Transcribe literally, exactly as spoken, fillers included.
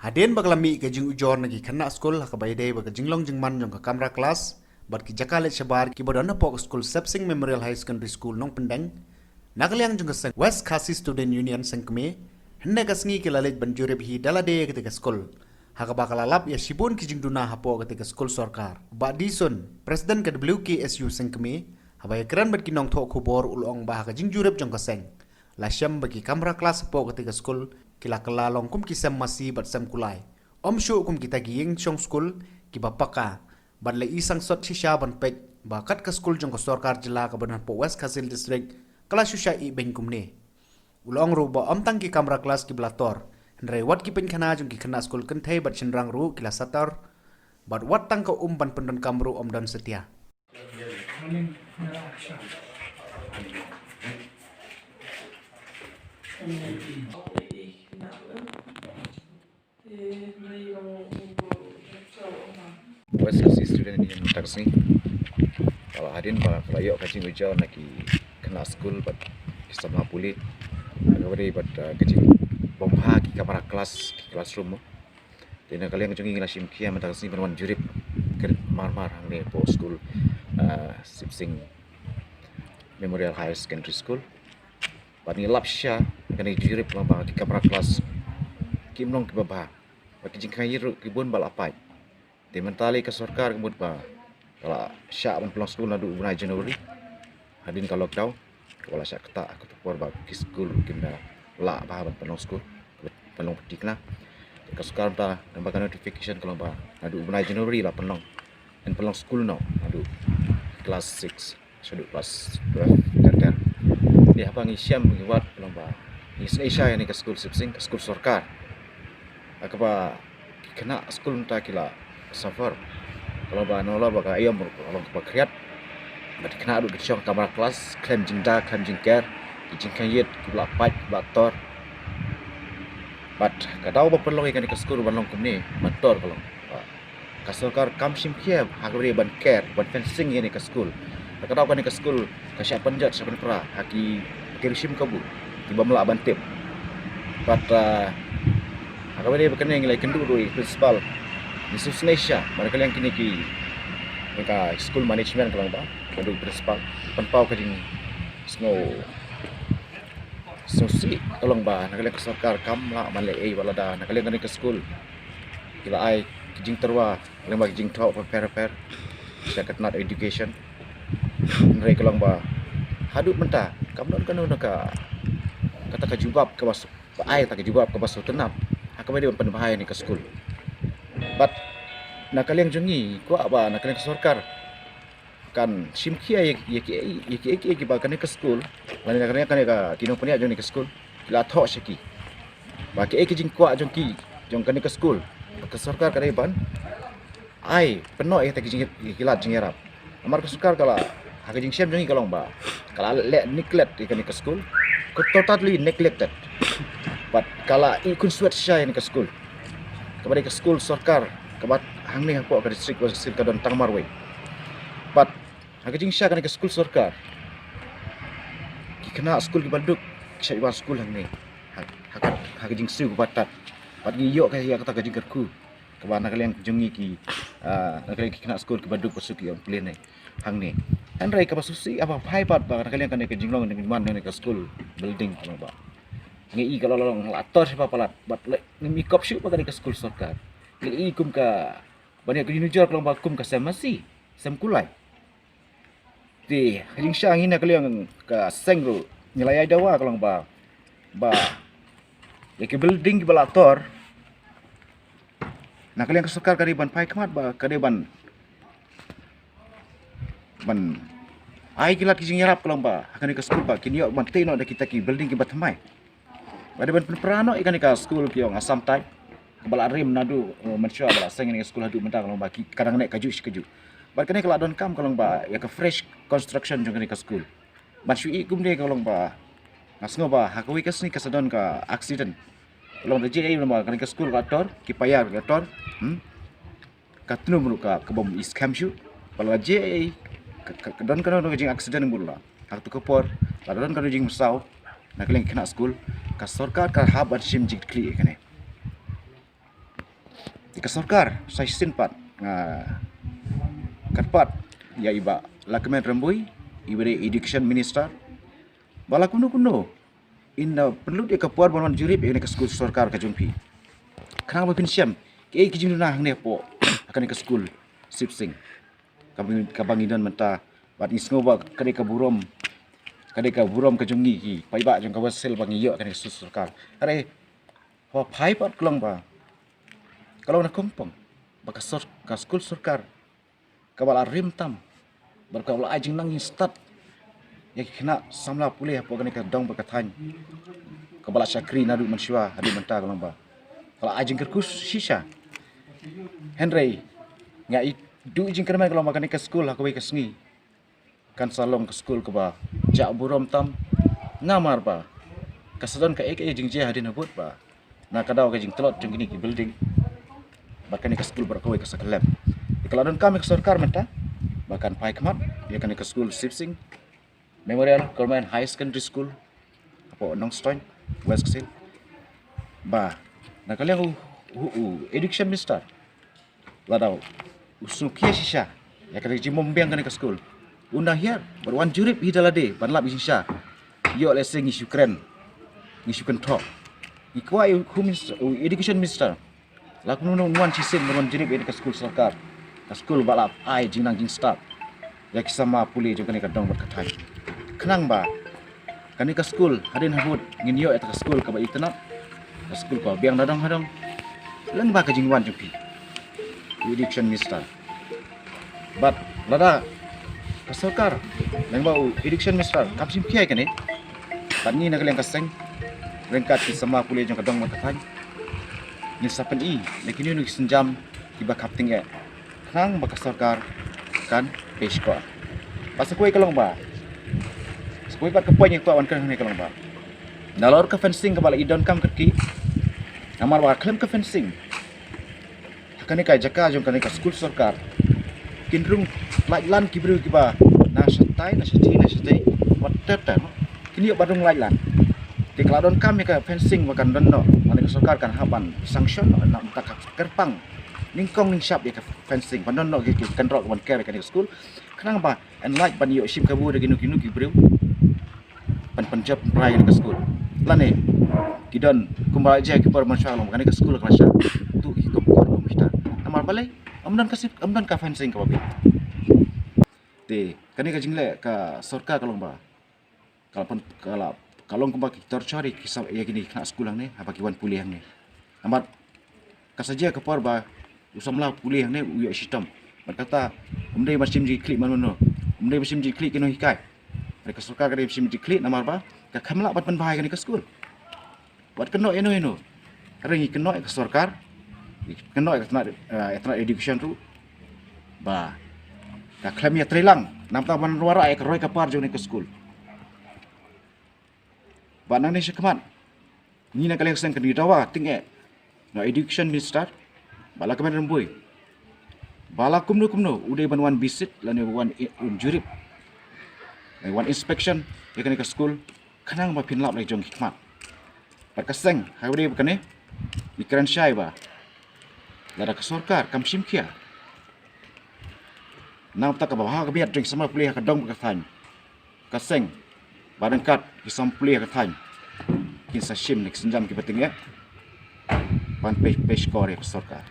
Hadien ba ka la mih ka jingujor na ki khynnah skul ha kaba ïadei bad ka jinglong jingman jong ka kamra klas bad ki jaka leit shabar kiba don hapoh ka skul Sepsing Memorial Higher Secondary School Nongpyndeng, na ka liang jong ka seng West Khasi Student Union seng kmie, hynne ka sngi ki la leit ban jurip hi da lade ïa kata ka skul, ha kaba ka la lap ïa shibun ki jingduna hapoh kata ka skul sorkar. Bah D Sun, President ka W K S U seng kmie, haba ïakren bad ki nongthoh khubor u la ong ba ha ka jingjurip jong ka seng la shem ba ki kamra klas hapoh kata ka skul ki la kylla long kum ki sem masi bad sem kulai, ym shuh kum kita ki ïing shong skul kiba paka, bad la i sangsot shisha ban peit ba kat ka skul jong ka sorkar jylla kaba don hapoh West Khasi Hills District ka la shu shah ih beiñ kumne. U la ong ruh ba ym tang ki kamra klas kiba la tor, hynrei wat ki pynkhana jong ki khynnah skul kynthei bad shynrang ruh ki la sator, bad wat tang ka um ban pyndonkam ruh ym don satia. West Khasi Student Union mynta ka sngi, ka la hadien ba ka la ïoh ka jingujor na ki khynnah skul bad ki samla pule, ha kaba ïadei bad, uh, ka jingbymhap ki kamra klas, ki classroom mo. Te na ka liang jong ngi ngi la shim khia mynta ka sngi ban wan jurip kyrpang mar mar hangne hapoh skul, uh, Sepsing Memorial Higher Secondary School. Bad ngi lap shisha kane ka jingïarap lyngba ki kamra klas kim long kiba bha. Bad ki jingkhang ïit ruh ki bun ba la pait. Te mynta lei ka sorkar ka mut ba ka la shah ban pynlong skul naduh u bnai January. Hadien ka lockdown, ka la shah ktah ha kato ka por ba ki skul kim da lah bha ban pynlong skul, pynlong pynthikna. Te ka sorkar mynta lyngba ka notification ka long ba naduh u bnai January la pynlong, yn pynlong skul noh naduh class six shaduh class twelve ter ter. Te haba ngi shem ngi wad ka long ba ngi sngewsih ïa kane ka skul Sepsing, ka skul sorkar. Ha kaba ki khynnah skul mynta ki la suffer. Ka long ba nalor ba ka aïom ka long kaba khriat. Bad ki khynnah ruh ki shong kamra klas, khlem jingda, khlem jingker, ki jingkhang ïit, ki ba la pait, ki ba la tor. Bad ka daw ba pynlong ïa kane ka skul ban long kumne, ban tor ka long. Ka sorkar kam shim khia ha kaba ïadei ban ker, ban fencing ïa kane ka skul. Ka daw kane ka skul ka shah pynjot, shah pynpra ha ki, ki rishim kabu ki bym lah ban tip. Bad, uh, ha kaba ïadei bad kane ngi la ïakynduh ruh ïa i principal. Ngi sngewsih shisha bad na ka liang kine ki, ka school management ka long ba, ka dei principal, pynpaw ka jingsngew sngewsih ka long ba na ka liang ka sorkar kam lah ban leh ei wat lada na ka liang kane ka skul ki la ai ki jingtyrwa lyngba ki jingthoh bapher bapher sha ka tnat education. Hynrei ka long ba haduh mynta kam don kano kano ka, kata ka jubab kaba shu, ba ai kata ka jubab kaba sngewtynnat ha kaba ïadei ban pynbha ïa kane ka skul. Bad na ka liang jong ngi kwah ba na ka liang ka sorkar kan shim khia ïa, ïa ki, ïa ki, ïa ki, ïa ki ba kane ka skul, lane kane, kane ka, ki nongpynïaid jong kane ka skul ki la thoh sha ki ba ki, ïa ki jingkwah jong ki, jong kane ka skul, ka sorkar ka dei ban ai pynnoh ïa kita ki jing, ïa ki lad jingïarap. Namar ka sorkar ka la, ha ka jingshem jong ngi ka long ba ka la leh neglect ïa kane ka skul, ka totally neglected. Bad ka la ïeh khunswet shisha ïa kane ka skul. Kaba dei ka skul sorkar kaba hangne hapoh ka district West Khasi Hills ka don tang marwei. Bad ha ka jingshisha kane ka skul sorkar, ki khynnah skul kiba duk ki shait wan skul hangne ha, ha ka, ha ka jingsiew kaba tad. Bad ngi ïoh ka, ïa kata ka jingkyrkhu kaba na ka liang jong ngi ki, ah, na ka liang ki khynnah skul kiba duk ba suk ki ong pule ne hangne. Hynrei kaba sngewsih, haba phai pat ba na ka liang kane ka jinglong jingman kane ka skul building ka long ba ngi i ka la long la tor sha ba palat bad leh ngim i kop shuh ba kane ka skul sorkar. Ngi i kum ka, ba ngi ka nujor ka long ba kum ka sem masi, sem kulai. Te ka jingshisha ngi na ka liang ka seng ruh ngi la ïai dawa ka long ba, ba ïa ki building kiba la tor, na ka liang ka sorkar ka dei ban phai khmat ba ka dei ban, ban ai ki lad ki jingïarap ka long ba ha kane ka skul ba kin ïoh ban tei noh da kita ki building kiba thymmai. Ba dei ban pynpra noh ïa kane ka skul ki ong Assam type kaba la rim naduh, uh, mynshuwa ba la seng ïa kane ka skul haduh mynta ka long ba ki, ka dang neh kajuh shi kajuh. Bad kane ka la donkam ka long ba ïa ka fresh construction jong kane ka skul. Ban shu ïeh kumne ka long ba nga sngew ba ha kawei ka sngi ka sa don ka accident. Ka long da jia ei ba kane ka skul ka tor, ki paia ka tor. Hmm? Ka tnum ruh ka, ka bym i skhem shuh. Ba la jia ei, ka, ka, ka don kano kano ka jing accident mut la ha kato ka por, la don kano jingmynsaw na ka liang ki khynnah skul, ka sorkar ka hap ban shim jingkitkhlieh ïa kane. Ka sorkar sa shisien pat nga kyrpad ïa i Bah Lahkmen Rymbui, i ba dei Education Minister, ba la kumno kumno in da pynlut ïa ka por ban wan jurip ïa kane ka skul sorkar ka jong phi. Khnang ba phin shem kiei ki jingduna hangne hapoh ha kane ka skul Sip Sing kaba ngi don mynta. Bad ngi sngew ba ka dei ka burom, ka dei ka burom ka jong ngi ki paidbah jong ka West Hills ba ngi ïoh kane ka skul sorkar. Hynrei haba phai pat ka long ba ka long na kongpong ba ka sor, ka skul sorkar kaba la rim tam bad kaba la ai jingnang jingstad ïa ki khynnah samla pule hapoh kane ka dong bad ka thaiñ kaba la shakri naduh mynshuwa haduh mynta ka long ba ka la ai jingkyrkhu shisha. Hynrei nga i duh jingkyrmen ka long ba kane ka skul ha kawei ka sngi kan sa long ka skul kaba jah burom tam. Namar ba ka sa don kaei kaei jingjia hadien habud ba na ka daw ka jingtlot jong kine ki building bad kane ka skul baroh kawei ka sa kyllep. Ka la donkam ïa ka sorkar mynta ba kan phai khmat ïa kane ka skul Sip Sing Memorial Government High Secondary School hapoh Nongstoiñ, West Khasi Hills. Ba na ka liang u, u, u Education Minister lada u sngewkhia shisha ïa ka jingbym biang kane ka skul, un da hiar bad wan jurip hi da lade ban lap shisha. Ïoh lehse ngi shu kren, ngi shu kynthoh, ngi kwah ïa u Home Minister, u Education Minister, la kumno un wan shisien ban wan jurip ïa ka skul sorkar, ka skul ba la ai jingnang jingstad ïa ki samla pule jong kane ka dong bad ka thaiñ. Khnang ba kane ka skul hadien habud ngin ïoh ïa ka skul kaba itynnad, ka skul kaba biang da dong ha dong. Lyngba ka jingwan jong phi u Education Minister. Bad lada ka sorkar lyngba u Education Minister kam shim khia ïa kane, bad ngi na ka liang ka seng ryngkat ki samla pule jong ka dong bad ka thaiñ ngin sa pyni na kino kino ki sienjam kiba khapting eh. Khnang ba ka sorkar kan pyrshah. Bad sa kawei ka long ba, sa kawei pat ka point ïa ka wan kren hangne ka long ba nalor ka fencing kaba la i donkam kyrkieh, namar ba khlem ka fencing ha kane ka jaka jong kane ka skul sorkar kin rung lait lan ki briew kiba na shatai na shatai na shatai wat ter ter kin ïoh ba rung lait lan. Te ka la donkam ïa ka fencing ba kan don noh, lane ka sorkar kan hap ban sanction noh na ka bynta ka kyrpang nyngkong nyngshap ïa ka fencing ban don noh ki, ki kynroh ban ker ïa kane ka skul. Khnang ba yn lait ban ïoh shim kabu da kino kino ki briew ban pynjop pynpra ïa ka skul. Lane ki don kumba la jia ki por mynshuwa long ba kane ka skul ka la shah tuh ki kom kor kom kita. Namar balei? Ym don ka sip, ym don ka fencing kaba bit. Te kane ka jingleh ka sorkar ka long ba ka la pyn, ka la, ka long kumba ki torture ïa ki sa, ïa kine ki khynnah skul hangne haba ki wan pule hangne. Namar ka sa jia ka por ba u samla pule hangne u ïoh shitom. Bad kata um dei ban shim jingkhlieh man mano, um dei ban shim jingkhlieh ki nonghikai. Bad ka sorkar ka dei ban shim jingkhlieh namar ba ka khlem lah ban pynbha ïa kane ka skul. Wat kynnoh ïano ïano. Hynrei ngi kynnoh ïa ka sorkar, ngi kynnoh ïa ka tnat, eh, ïa tnat education ruh ba ka khlem ïatrei lang namar ban wanrah ïa ka roi ka par jong kane ka skul. Bad nangne shakhmat ngi na ka liang seng kan ïa dawa tyngeh na Education Minister Bah Lahkmen Rymbui ba la kumno kumno u dei ban wan visit lane wan i-, un jurip, lane wan inspection ïa kane ka skul, khnang ba phin lap la jong ki khmat. Bad ka seng ha u dei ba kane ngi kren shai ba lada ka sorkar kam shim khia na ka bynta kaba bha ka biang jong ki samla pule ha ka dong bad ka thaiñ, ka seng bad ryngkat ki samla pule ha ka thaiñ kin sa shim na ki sienjam kiba tyngeh ban pei, pei shkor ïa ka sorkar.